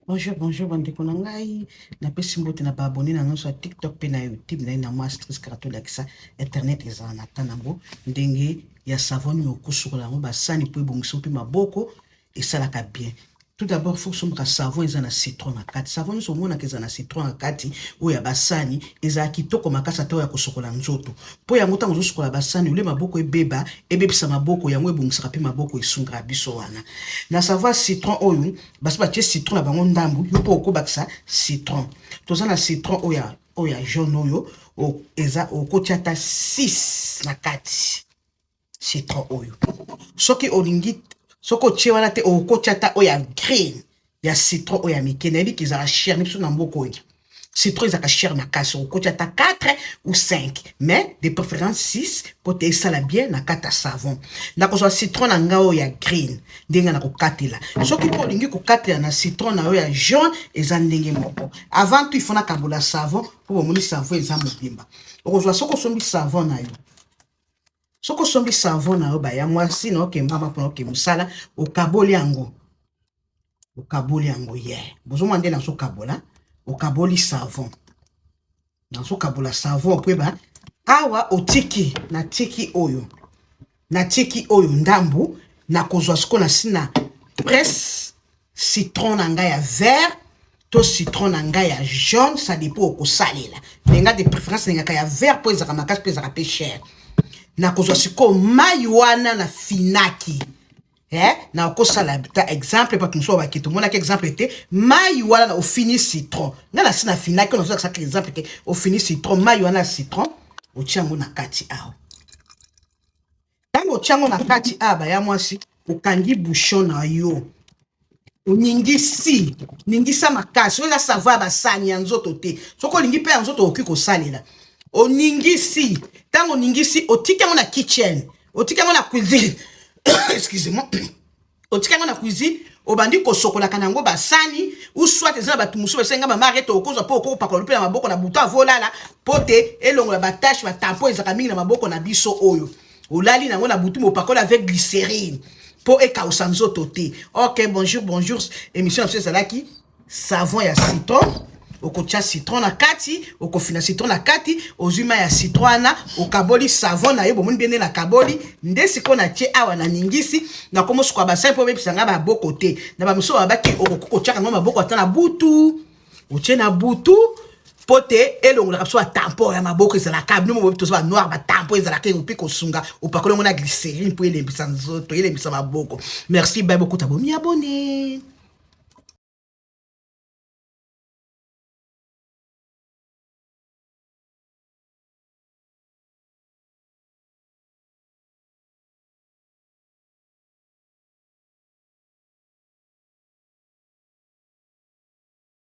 Bonjour, bonjour bandeko na ngai, napesi mbote na baabone na nyonso ya TikTok mpe na YouTube. Naye na mwa stress kaka tolakisa internet ezala na ta nango ndenge ya savon nini okosukola yango basani mpo ebongisa mpe maboko esalaka bien. Tout d'abord, faut osombaka savon eza na citron na kati. Savon nyonso omonaka eza na citron na kati, oyo ya basani ezala kitoko makasi, ata oyo ya kosokola nzoto, mpo yango ntango ozosukola basani ole maboko ebeba, ebebisa maboko, yango ebongisaka mpe maboko, esungaka biso wana. Na savon ya citron oyo basi batie citron na bango ndambu, yo mpo okobakisa citron. Toza na citron oyo ya jaune, oyo eza okotia ata 6 na kati. Citron oyo, soki olingi, soki otie wana te, okotia ata oyo ya green ya citron, oyo ya mike. Nayebi ke ezala cher na biso na mboka oyo, citron ezalaka cher makasi. Okotia ata 4 ou 5, mais de préférence 6 po te esala bien na kati ya savon. Nakozwa citron na ngai oyo ya green ndenge na kokatela. Soki mpo olingi kokatela na citron na oyo ya jaune, eza ndenge moko. Avant tout, il faut nakabola savon mpo bomoni savon eza mobimba. Okozwa, soki osombi savon na yo, soki osombi savon na yo, baya mwasi na oke mama mpona oke mosala, okaboli yango, okaboli yango ye. Bozomona nde nazokabola, okaboli savon, nazokabola savon po eba awa otiki, natiki oyo, natiki oyo ndambu. Nakozwa sikoyo na nsina presse citron na ngai ya vert to citron na ngai ya jaune, ça dépend okosalela. Mais nga de préférence nalingaka ya vert mpo ezalaka makasi mpe ezalaka mpe cher. Nakozwa sikoyo mai wana na finaki nakosala ta exemple, bato mosusu bake tomonaki exemple te. Mai wana na ofini citron, ngai na si na finaki oyo nazolakisaka exemple te. Ofini citron, mai wana ya citron otia yango na kati awa. Ntango otia yango na kati awa, baya mwasi, okangi bouchon na yo, oningisi, ningisa makasi. Oyo eza savon ya basani, ya nzoto te. Soki olingi mpe ya nzoto, okoki kosalela. Oningisi, ntango oningisi, otiki yango na kitchen, otiki yango na cuisine, excusez-moi, otiki yango na cuisine, obandi kosokolaka na yango basani. Ou soit eza na bato mosusu basenga mama arete, okozwa mpo okopakola mpe na maboko na butu avolala mpo te elongola batache, batampo ezalaka mingi na maboko na biso. Oyo olali nango na butu, mopakola avec glycérine mpo ekausa nzoto te. Ok, bonjour, bonjour. Émission na biso ezalaki savon ya citron. Okotia citron na kati, okofina citron na kati, ozwi mai ya citron wana, okaboli savon na yo. Bomoni bien nde nakaboli nde sikoyo natie awa, naningisi, nakomosuka basali mpo obebisa ngai maboko te. Na bamisusu babaki okoki kotiaka yango maboko ata na butu, otie na butu mpo te elongolaka biso batampo ya maboko ezalaka. Bino mobobi toza banoir, batampo ezalaka mpe kosunga. Opakoli yango na glycérine mpo elembisa nzoto, elembisa maboko. Merci, bye, bokota bomi abone.